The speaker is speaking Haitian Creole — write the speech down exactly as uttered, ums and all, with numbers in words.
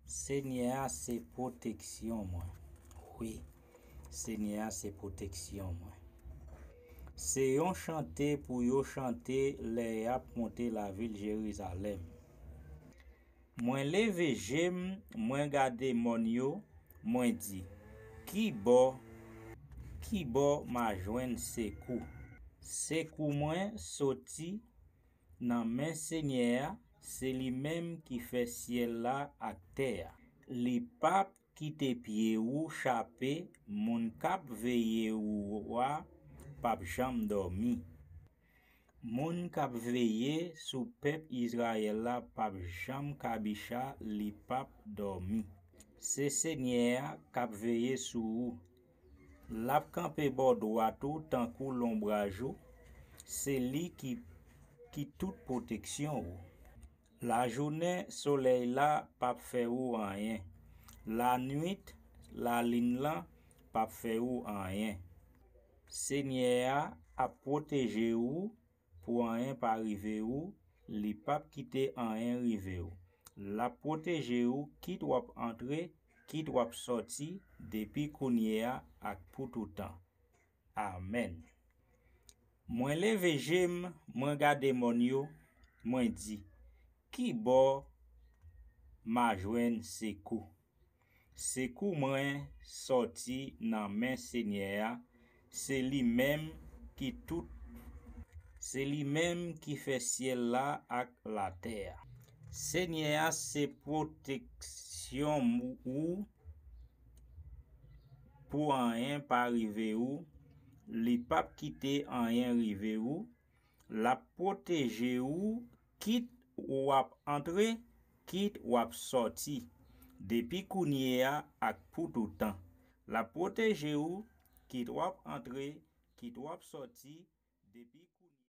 Senyè a se pwoteksyon mwen. Wi, Senyè a se pwoteksyon mwen. Se yon chante pou yo chante lè y ap monte lavil Jerizalèm. Mwen leve je m, mwen gade mòn yo, mwen di, ki bò, ki bò m a jwenn sekou? Sekou mwen soti nan men Senyè a, se li menm ki fè syèl la ak tè a. Li p ap kite pye ou chape, moun k ap veye ou a p ap janm dòmi. Moun k ap veye sou pèp Izrayèl la p ap janm kabicha, li p ap dòmi. Se Senyè a k ap veye sou ou. L ap kanpe bò dwat ou tankou lonbraj ou, se li ki, ki tout pwoteksyon ou. Lajounen, solèy la p ap fè ou anyen. Lannuit, lalin lan p ap fè ou anyen. Senyè a ap pwoteje ou pou anyen pa rive ou, li p ap kite anyen rive ou. L ap pwoteje ou kit w ap antre, kit w ap sòti, depi kounye a ak pou toutan. Amèn. Mwen leve je m, mwen gade mòn yo, mwen di, ki bò m a jwenn sekou? Sekou mwen sòti nan men Senyè a, se li menm ki tout, se li menm ki fè syèl la ak latè a. Senyè a se pwoteksyon ou, pou anyen pa rive ou, li p ap kite anyen rive ou, l ap pwoteje ou kit w ap antre, kit w ap sòti, depi kounye a ak pou toutan. L ap pwoteje ou kit w ap antre, kit w ap sòti, depi